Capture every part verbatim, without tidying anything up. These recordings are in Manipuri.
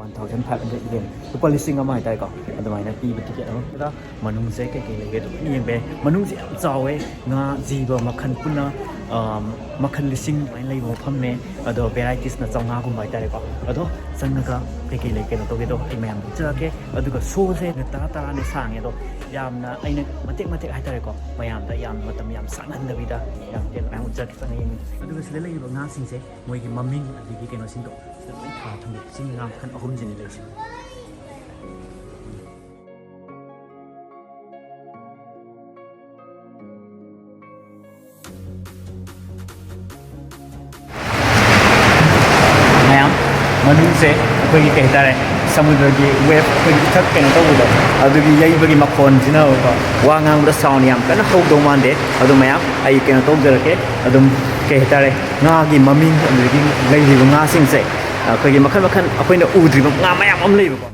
One thousand five hundred yen, ꯂꯨꯄꯥ ꯂꯤꯁꯤꯡ ꯑꯃ ꯍꯥꯏꯇꯥꯔꯦꯀꯣ, ꯑꯗꯨꯃꯥꯏꯅ ꯄꯤꯕ ꯇꯤꯀꯦꯠ ꯑꯃ꯫ ꯑꯗ ꯃꯅꯨꯡꯁꯦ ꯀꯩꯀꯩ ꯂꯩꯒꯦ ꯑꯗꯨꯝ ꯌꯦꯡꯕ ꯌꯥꯏ꯫ ꯃꯅꯨꯡꯁꯦ ꯌꯥꯝ ꯆꯥꯎꯋꯦ, ꯉꯥ, ꯖꯤꯕ ꯃꯈꯜ ꯄꯨꯟꯅ, ꯑꯝ, ꯃꯈꯜ ꯂꯤꯁꯤꯡ ꯑꯗꯨꯃꯥꯏꯅ ꯂꯩꯕ ꯃꯐꯝꯅꯦ꯫ ꯑꯗꯣ varieties ꯅ ꯆꯥꯝꯃꯉꯥꯒꯨꯝꯕ ꯍꯥꯏꯇꯥꯔꯦꯀꯣ꯫ ꯑꯗꯣ ꯆꯪꯉꯒ ꯀꯩꯀꯩ ꯂꯩ ꯀꯩꯅꯣ ꯇꯧꯒꯦꯗꯣ ꯑꯩ ꯃꯌꯥꯝꯗ ꯎꯠꯆꯔꯛꯀꯦ꯫ ꯑꯗꯨꯒ show ꯁꯦ ꯃꯤꯅꯤꯠ ꯇꯔꯥ ꯇꯔꯥꯅꯦ ꯁꯥꯡꯉꯦ꯫ ꯑꯗꯣ ꯌꯥꯝꯅ ꯑꯩꯅ ꯃꯇꯦꯛ ꯃꯇꯦꯛ ꯍꯥꯏꯇꯥꯔꯦꯀꯣ, ꯃꯌꯥꯝꯗ ꯌꯥꯝ ꯃꯇꯝ ꯌꯥꯝ ꯁꯥꯡꯍꯟꯗꯕꯤꯗ ꯌꯥꯝ ꯇꯦꯟꯅ ꯃꯌꯥꯝ ꯎꯠꯆꯔꯛꯀꯦ, ꯆꯪꯉ ꯌꯦꯡꯃꯤꯟꯅꯁꯦ꯫ ꯑꯗꯨꯒ ꯁꯤꯗ ꯂꯩꯔꯤꯕ ꯉꯥꯁꯤꯡꯁꯦ ꯃꯣꯏꯒꯤ ꯃꯃꯤꯡ ꯑꯗꯒꯤ ꯀꯩꯅꯣꯁꯤꯡꯗꯣ ꯁꯤꯗ ꯂꯣꯏ ꯊꯥ ꯊꯝꯃꯦ꯫ ꯁꯤ ꯉꯥ ꯃꯈꯜ ꯑꯍꯨꯝꯁꯤꯅꯦ ꯂꯩꯔꯤꯁꯦ꯫ ꯃꯌꯥꯝ, ꯃꯅꯨꯡꯁꯦ ꯑꯩꯈꯣꯏꯒꯤ ꯀꯩ ꯍꯥꯏꯇꯥꯔꯦ, ꯁꯃꯨꯗ꯭ꯔꯒꯤ wave, ꯑꯩꯈꯣꯏꯒꯤ ꯏꯊꯛ ꯀꯩꯅꯣ ꯇꯧꯕꯗꯣ, ꯑꯗꯨꯒꯤ ꯌꯩꯕꯒꯤ ꯃꯈꯣꯟꯁꯤꯅꯀꯣ, ꯋꯥ ꯉꯥꯡꯕꯗ sound ꯌꯥꯝ ꯀꯟꯅ ꯍꯧꯗꯧ ꯃꯥꯟꯗꯦ꯫ ꯑꯗꯨ ꯃꯌꯥꯝ, ꯑꯩ ꯀꯩꯅꯣ ꯇꯧꯖꯔꯛꯀꯦ꯫ ꯑꯗꯨꯝ ꯀꯩ ꯍꯥꯏꯇꯥꯔꯦ, ꯉꯥꯒꯤ ꯃꯃꯤꯡ ꯑꯗꯨꯗꯒꯤ ꯂꯩꯔꯤꯕ ꯉꯥꯁꯤꯡꯁꯦ ꯑꯩꯈꯣꯏꯒꯤ ꯃꯈꯜ ꯃꯈꯜ, ꯑꯩꯈꯣꯏꯅ ꯎꯗ꯭ꯔꯤꯕ ꯉꯥ ꯃꯌꯥꯝ ꯑꯃ ꯂꯩꯕꯀꯣ꯫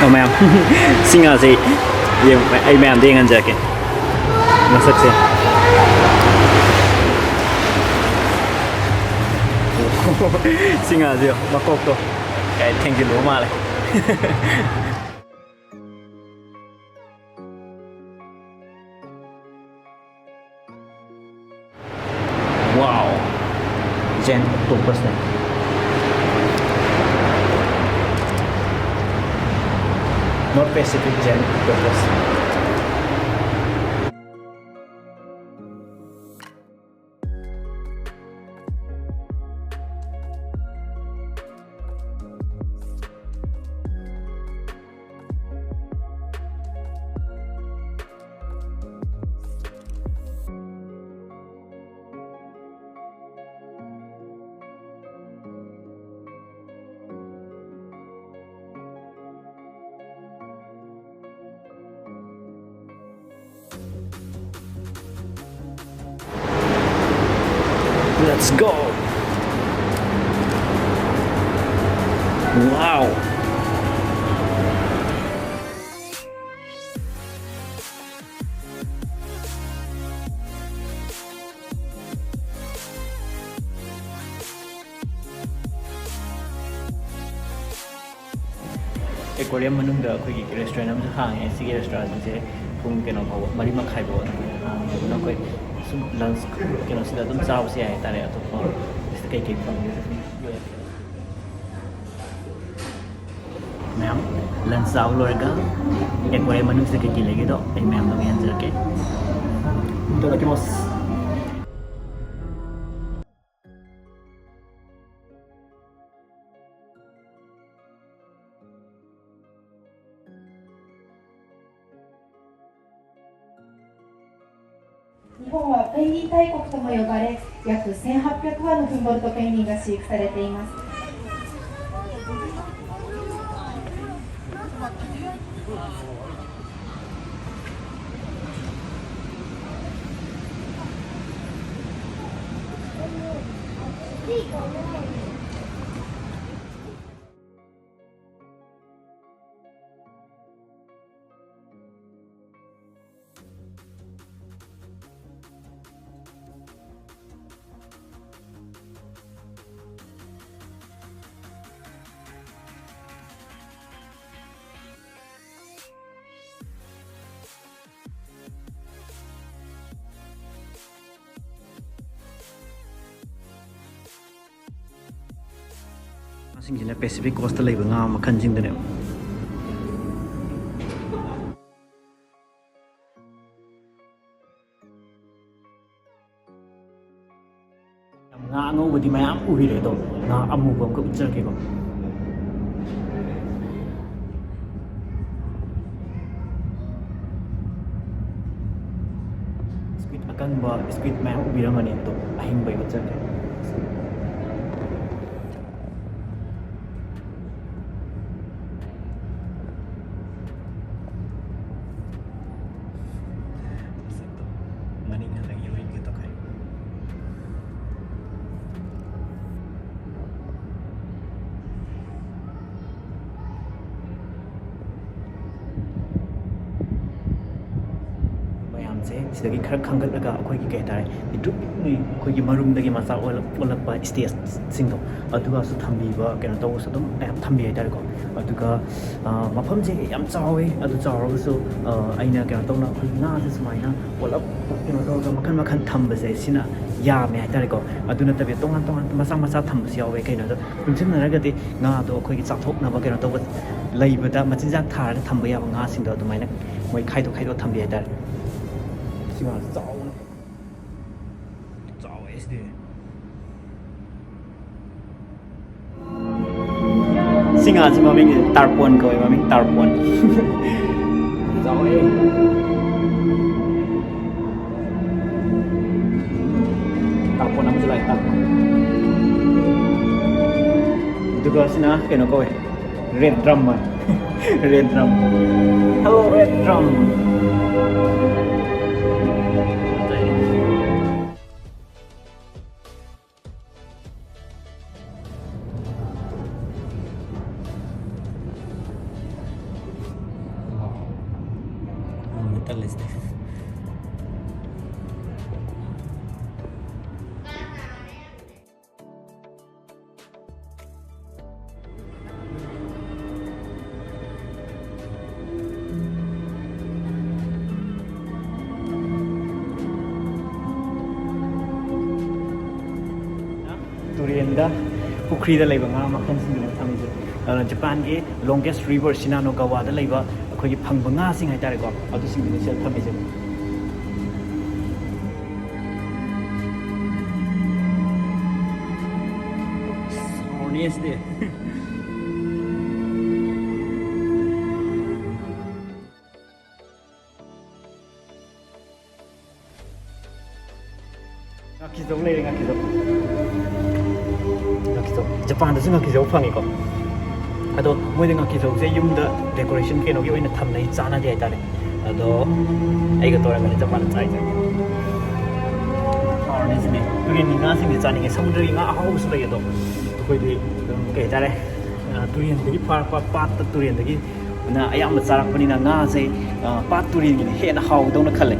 ꯑꯣ, ꯃꯌꯥꯝ, ꯁꯤ ꯉꯥꯁꯦ ꯌꯦꯡ-, ꯑꯩ ꯃꯌꯥꯝꯗ ꯌꯦꯡꯍꯟꯖꯔꯛꯀꯦ ꯃꯁꯛꯁꯦ꯫ ꯁꯤ ꯉꯥꯁꯦ ꯃꯀꯣꯛꯇꯣ ꯀꯥꯏ ꯊꯦꯡꯖꯤꯜꯂꯨꯕ ꯃꯥꯜꯂꯦ꯫ Wow! Giant octopus ꯅꯦ꯫ North Pacific giant octopus꯫ Let's go! Wow! Aquarium ꯃꯅꯨꯡꯗ ꯑꯩꯈꯣꯏꯒꯤ ꯔꯦꯁꯇꯨꯔꯦꯟ ꯑꯃꯁꯨ ꯍꯥꯡꯉꯦ꯫ ꯁꯤꯒꯤ ꯔꯦꯁꯇꯨꯔꯦꯟꯁꯦ ꯄꯨꯡ ꯀꯩꯅꯣ ꯐꯥꯎꯕ, ꯃꯔꯤ ꯃꯈꯥꯏ ꯐꯥꯎꯕ ꯑꯗꯨꯃꯥꯏꯅ ꯍꯥꯡꯉꯦ꯫ ꯑꯗꯨꯅ ꯑꯩꯈꯣꯏ ꯁꯨꯝ ꯂꯟꯁ ꯀꯩꯅꯣꯁꯤꯗ ꯑꯗꯨꯝ ꯆꯥꯕꯁꯨ ꯌꯥꯏ ꯍꯥꯏꯇꯥꯔꯦ꯫ ꯑꯇꯣꯞꯄ ꯁꯤꯗ ꯀꯩꯀꯩ ꯐꯪꯒꯦ? ꯃꯌꯥꯝ, ꯂꯟꯁ ꯆꯥꯕ ꯂꯣꯏꯔꯒ ꯑꯦꯀ꯭ꯋꯥꯔꯤꯌꯝ ꯃꯅꯨꯡꯁꯤꯗ ꯀꯩꯀꯩ ꯂꯩꯒꯦꯗꯣ ꯑꯩ ꯃꯌꯥꯝꯗ ꯌꯦꯡꯍꯟꯖꯔꯛꯀꯦ꯫ ꯏꯇꯥꯗꯥꯀꯤꯃꯥꯁ꯫ Nihon wa penguin 大国とも呼ばれ、約せんはっぴゃく羽のフンボルトペンギンが飼育されています。ꯉꯥꯁꯤꯡꯁꯤꯅ ꯄꯦꯁꯤꯐꯤꯛ ꯀꯣꯁꯇ ꯂꯩꯕ ꯉꯥ ꯃꯈꯜꯁꯤꯡꯗꯨꯅꯦꯕ꯫ ꯌꯥꯝ ꯉꯥ ꯑꯉꯧꯕꯗꯤ ꯃꯌꯥꯝ ꯎꯕꯤꯔꯦ, ꯑꯗꯣ ꯉꯥ ꯑꯃꯨꯕ ꯑꯃꯈꯛ ꯎꯠꯆꯔꯛꯀꯦꯀꯣ꯫ ꯁ꯭ꯀ꯭ꯋꯤꯠ ꯑꯀꯪꯕ, ꯁ꯭ꯀ꯭ꯋꯤꯠ ꯃꯌꯥꯝ ꯎꯕꯤꯔꯝꯃꯅꯤ, ꯑꯗꯣ ꯑꯍꯤꯡꯕ ꯑꯩ ꯎꯠꯆꯔꯛꯀꯦ꯫ ꯃꯅꯤꯡ ꯍꯜꯂꯒ ꯌꯦꯡꯒꯦ ꯇꯧꯈꯥꯏ꯫ ꯃꯌꯥꯝ ꯁꯦ ꯁꯤꯗꯒꯤ ꯈꯔ ꯈꯟꯒꯠꯂꯒ ꯑꯩꯈꯣꯏꯒꯤ ꯀꯩ ꯍꯥꯏꯇꯥꯔꯦ, ꯄꯤꯛꯇ꯭ꯔꯨ ꯄꯤꯛꯅ ꯑꯩꯈꯣꯏꯒꯤ ꯃꯔꯨꯝꯗꯒꯤ ꯃꯆꯥ ꯑꯣꯜꯂꯛ-, ꯑꯣꯜꯂꯛꯄ stageꯁꯤꯡꯗꯣ, ꯑꯗꯨꯒꯁꯨ ꯊꯝꯕꯤꯕ, ꯀꯩꯅꯣ ꯇꯧꯕꯁꯨ ꯑꯗꯨꯝ ꯃꯌꯥꯝ ꯊꯝꯕꯤ ꯍꯥꯏꯇꯥꯔꯦꯀꯣ꯫ ꯑꯗꯨꯒ, ꯑ, ꯃꯐꯝꯁꯦ ꯌꯥꯝ ꯆꯥꯎꯋꯦ꯫ ꯑꯗꯨ ꯆꯥꯎꯔꯒꯁꯨ, ꯑ, ꯑꯩꯅ ꯀꯩꯅꯣ ꯇꯧꯅ, ꯑꯩꯈꯣꯏ ꯉꯥꯁꯦ ꯁꯨꯃꯥꯏꯅ ꯄꯨꯂꯞ ꯀꯩꯅꯣ ꯇꯧꯔꯒ ꯃꯈꯜ ꯃꯈꯜ ꯊꯝꯕꯁꯦ, ꯁꯤꯅ ꯌꯥꯝꯃꯦ ꯍꯥꯏꯇꯥꯔꯦꯀꯣ꯫ ꯑꯗꯨ ꯅꯠꯇꯕꯤ ꯇꯣꯉꯥꯟ ꯇꯣꯉꯥꯟ ꯃꯆꯥ ꯃꯆꯥ ꯊꯝꯕꯁꯨ ꯌꯥꯎꯋꯦ꯫ ꯀꯩꯅꯣꯗ ꯄꯨꯟꯁꯤꯟꯅꯔꯒꯗꯤ ꯉꯥꯗꯣ ꯑꯩꯈꯣꯏꯒꯤ ꯆꯥꯊꯣꯛꯅꯕ ꯀꯩꯅꯣ ꯇꯧꯕ ꯂꯩꯕꯗ, ꯃꯆꯤꯟꯖꯥꯛ ꯊꯥꯔꯒ ꯊꯝꯕ ꯌꯥꯕ ꯉꯥꯁꯤꯡꯗꯣ ꯑꯗꯨꯃꯥꯏꯅ ꯃꯣꯏ ꯈꯥꯏꯗꯣꯛ ꯈꯥꯏꯗꯣꯛ ꯊꯝꯕꯤ ꯍꯥꯏꯇꯥꯔꯦ꯫ ꯁꯤ ꯉꯥꯁꯦ ꯆꯥꯎꯕꯅꯦ꯫ ꯆꯥꯎꯋꯦ ꯁꯤꯗꯤ꯫ ꯁꯤ ꯉꯥꯁꯤ ꯃꯃꯤꯡ ꯇꯥꯔꯄꯣꯟ ꯀꯧꯋꯦ, ꯃꯃꯤꯡ ꯇꯥꯔꯄꯣꯟ꯫ ꯆꯥꯎꯋꯦ꯫ ꯇꯥꯔꯄꯣꯟ ꯑꯃꯁꯨ ꯂꯥꯛꯑꯦ, ꯇꯥꯔꯄꯣꯟ꯫ ꯑꯗꯨꯒ ꯁꯤꯅ ꯀꯩꯅꯣ ꯀꯧꯋꯦ, red drum ꯍꯥꯏ꯫ Red drum꯫ Hello, red drum꯫ ꯇꯨꯔꯦꯟꯗ, ꯄꯨꯈ꯭ꯔꯤꯗ ꯂꯩꯕ ꯉꯥ ꯃꯈꯜꯁꯤꯡꯗꯨꯅꯦ ꯊꯝꯃꯤꯁꯦ꯫ ꯑꯗꯨꯅ ꯖꯄꯥꯟꯒꯤ longest river ꯁꯤꯅꯥꯅꯣꯒꯋꯥꯗ ꯂꯩꯕ ꯑꯩꯈꯣꯏꯒꯤ ꯐꯪꯕ ꯉꯥꯁꯤꯡ ꯍꯥꯏꯇꯥꯔꯦꯀꯣ, ꯑꯗꯨꯁꯤꯡꯗꯨꯅꯦ ꯁꯤꯗ ꯊꯝꯃꯤꯁꯦ꯫ ꯍꯥꯎꯔꯅꯤ ꯁꯤꯗꯤ꯫ ꯉꯥꯀꯤꯖꯧ ꯂꯩꯔꯦ, ꯉꯥꯀꯤꯖꯧ꯫ ꯉꯥꯀꯤꯖꯧ꯫ ꯖꯄꯥꯟꯗꯁꯨ ꯉꯥꯀꯤꯖꯧ ꯐꯪꯉꯤꯀꯣ꯫ ꯑꯗꯣ ꯃꯣꯏꯗꯤ ꯉꯥꯀꯤꯖꯧꯁꯦ ꯌꯨꯝꯗ decoration ꯀꯩꯅꯣꯒꯤ ꯑꯣꯏꯅ ꯊꯝꯅꯩ, ꯆꯥꯅꯗꯦ ꯍꯥꯏꯇꯥꯔꯦ꯫ ꯑꯗꯣ ꯑꯩꯒ ꯇꯧꯔꯒꯅꯦ ꯆꯞ ꯃꯥꯟꯅ ꯆꯥꯏꯁꯦ꯫ ꯍꯥꯎꯔꯅꯤ ꯁꯤꯅꯦ꯫ ꯇꯨꯔꯦꯟꯒꯤ ꯉꯥꯁꯤꯡꯁꯦ ꯆꯥꯅꯤꯡꯉꯦ꯫ ꯁꯃꯨꯗ꯭ꯔꯒꯤ ꯉꯥ ꯑꯍꯥꯎꯕꯁꯨ ꯂꯩ, ꯑꯗꯣ ꯑꯩꯈꯣꯏꯗꯤ ꯑꯗꯨꯝ ꯀꯩ ꯍꯥꯏꯇꯥꯔꯦ, ꯑ, ꯇꯨꯔꯦꯟꯗꯒꯤ ꯐꯥꯔꯛꯄ, ꯄꯥꯠꯇ ꯇꯨꯔꯦꯟꯗꯒꯤ ꯅ ꯑꯌꯥꯝꯕ ꯆꯥꯔꯛꯄꯅꯤꯅ ꯉꯥꯁꯦ, ꯑ, ꯄꯥꯠ ꯇꯨꯔꯦꯟꯒꯤꯅ ꯍꯦꯟꯅ ꯍꯥꯎꯒꯗꯧꯅ ꯈꯜꯂꯦ꯫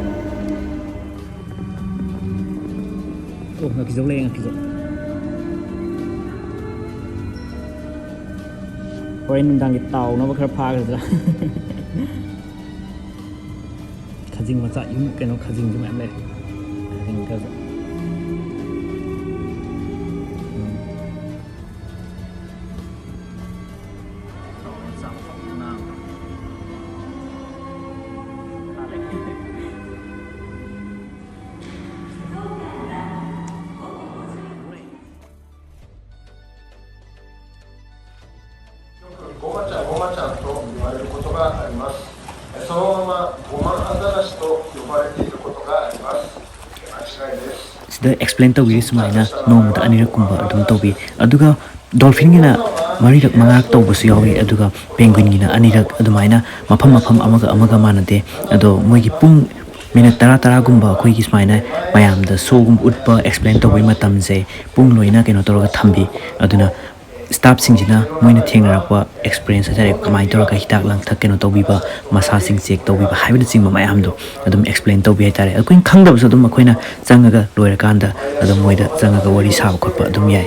ꯉꯥꯀꯤꯖꯧ ꯂꯩꯌꯦ, ꯉꯥꯀꯤꯖꯧ꯫ ꯍꯣꯔꯦꯟ ꯅꯨꯡꯗꯥꯡꯒꯤ ꯇꯥꯎꯅꯕ ꯈꯔ ꯐꯥꯈ꯭ꯔꯗ꯭ꯔꯥ? ꯈꯖꯤꯡ ꯃꯆꯥ, ꯌꯨꯝ ꯀꯩꯅꯣ, ꯈꯖꯤꯡꯁꯨ ꯃꯌꯥꯝ ꯂꯩ꯫ ꯈꯖꯤꯡ ꯈꯔꯁꯨ꯫ ꯎꯝ꯫ ꯁꯤꯗ ꯑꯦꯛꯁꯄ꯭ꯂꯦꯟ ꯇꯧꯕꯤꯔꯤ ꯁꯨꯃꯥꯏꯅ ꯅꯣꯡꯃꯗ ꯑꯅꯤꯔꯛꯀꯨꯝꯕ ꯑꯗꯨꯝ ꯇꯧꯕꯤ꯫ ꯑꯗꯨꯒ ꯗꯣꯜꯐꯤꯟꯒꯤꯅ ꯃꯔꯤꯔꯛ ꯃꯉꯥꯔꯛ ꯇꯧꯕꯁꯨ ꯌꯥꯎꯏ, ꯑꯗꯨꯒ ꯄꯦꯡꯒ꯭ꯋꯤꯟꯒꯤꯅ ꯑꯅꯤꯔꯛ꯫ ꯑꯗꯨꯃꯥꯏꯅ ꯃꯐꯝ ꯃꯐꯝ ꯑꯃꯒ ꯑꯃꯒ ꯃꯥꯟꯅꯗꯦ꯫ ꯑꯗꯣ ꯃꯣꯏꯒꯤ ꯄꯨꯡ ꯃꯤꯅꯠ ꯇꯔꯥ ꯇꯔꯥꯒꯨꯝꯕ ꯑꯩꯈꯣꯏꯒꯤ ꯁꯨꯃꯥꯏꯅ ꯃꯌꯥꯝꯗ ꯁꯣꯒꯨꯝꯕ ꯎꯠꯄ, ꯑꯦꯛꯁꯄ꯭ꯂꯦꯟ ꯇꯧꯕꯒꯤ ꯃꯇꯝꯁꯦ ꯄꯨꯡ ꯂꯣꯏꯅ ꯀꯩꯅꯣ ꯇꯧꯔꯒ ꯊꯝꯕꯤ꯫ ꯑꯗꯨꯅ ꯁ꯭ꯇꯥꯐꯁꯤꯡꯁꯤꯅ ꯃꯣꯏꯅ ꯊꯦꯡꯅꯔꯛꯄ ꯑꯦꯛꯁꯄꯤꯔꯤꯌꯦꯟꯁ ꯍꯥꯏꯇꯥꯔꯦ, ꯀꯃꯥꯏꯅ ꯇꯧꯔꯒ ꯍꯤꯗꯥꯛ ꯂꯥꯡꯊꯛ ꯀꯩꯅꯣ ꯇꯧꯕꯤꯕ, ꯃꯁꯥꯁꯤꯡ ꯆꯦꯛ ꯇꯧꯕꯤꯕ ꯍꯥꯏꯕꯅꯆꯤꯡꯕ ꯃꯌꯥꯝꯗꯣ ꯑꯗꯨꯝ ꯑꯦꯛꯁꯄ꯭ꯂꯦꯟ ꯇꯧꯕꯤ ꯍꯥꯏꯇꯥꯔꯦ꯫ ꯑꯩꯈꯣꯏꯅ ꯈꯪꯗꯕꯁꯨ ꯑꯗꯨꯝ ꯑꯩꯈꯣꯏꯅ ꯆꯪꯉꯒ ꯂꯣꯏꯔꯀꯥꯟꯗ ꯑꯗꯨꯝ ꯃꯣꯏꯗ ꯆꯪꯉꯒ ꯋꯥꯔꯤ ꯁꯥꯕ ꯈꯣꯠꯄ ꯑꯗꯨꯝ ꯌꯥꯏ꯫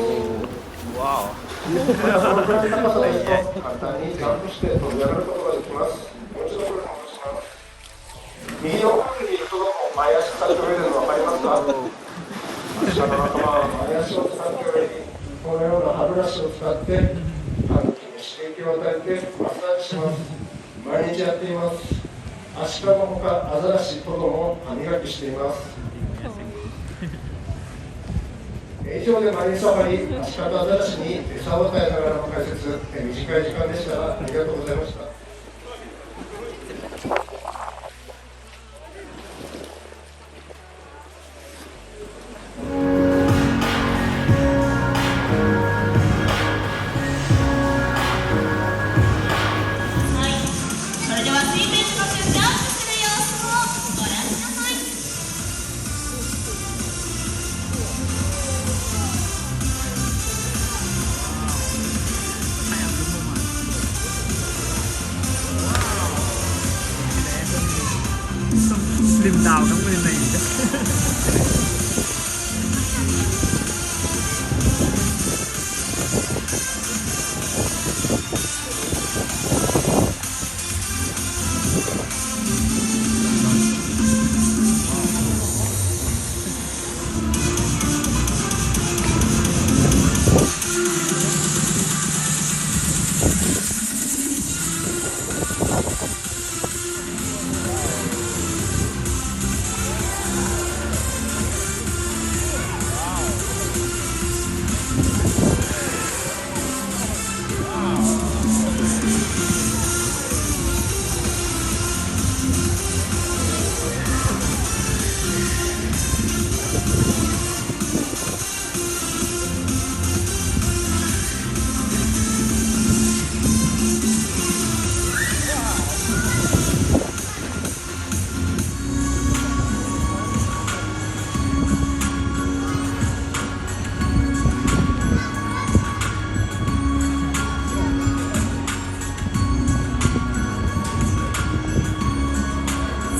Slim down ꯑꯃ ꯑꯣꯏꯅ ꯂꯩꯔꯦ꯫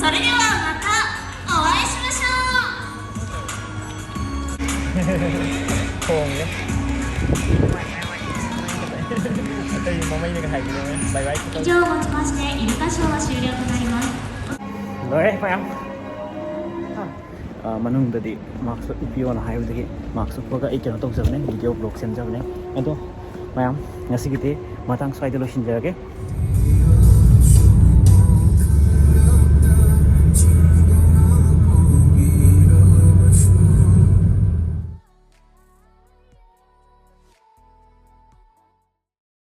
それではまたお会いしましょう。 ꯊꯣꯡꯉꯦ꯫ ꯑꯇꯩ ꯃꯃꯩꯅꯒ ꯍꯥꯏꯕꯤꯔꯦ꯫ ꯕꯥꯏ ꯕꯥꯏ꯫ 以上をもちましてイルカショーは終了となります。 ꯂꯣꯏꯔꯦ ꯃꯌꯥꯝ꯫ ꯑ, ꯃꯅꯨꯡꯗꯗꯤ ꯃꯥꯛꯁ ꯎꯞꯄꯤꯌꯣꯅ ꯍꯥꯏꯕꯗꯒꯤ ꯃꯥꯛꯁ ꯎꯞꯄꯒ ꯑꯩ ꯀꯩꯅꯣ ꯇꯧꯖꯕꯅꯦ, ꯚꯤꯗꯤꯑꯣ ꯕ꯭ꯂꯣꯒ ꯁꯦꯝꯖꯕꯅꯦ꯫ ꯑꯗꯣ ꯃꯌꯥꯝ, ꯉꯁꯤꯒꯤꯗꯤ ꯃꯇꯥꯡ ꯁ꯭ꯋꯥꯏꯗ ꯂꯣꯏꯁꯤꯟꯖꯔꯒꯦ꯫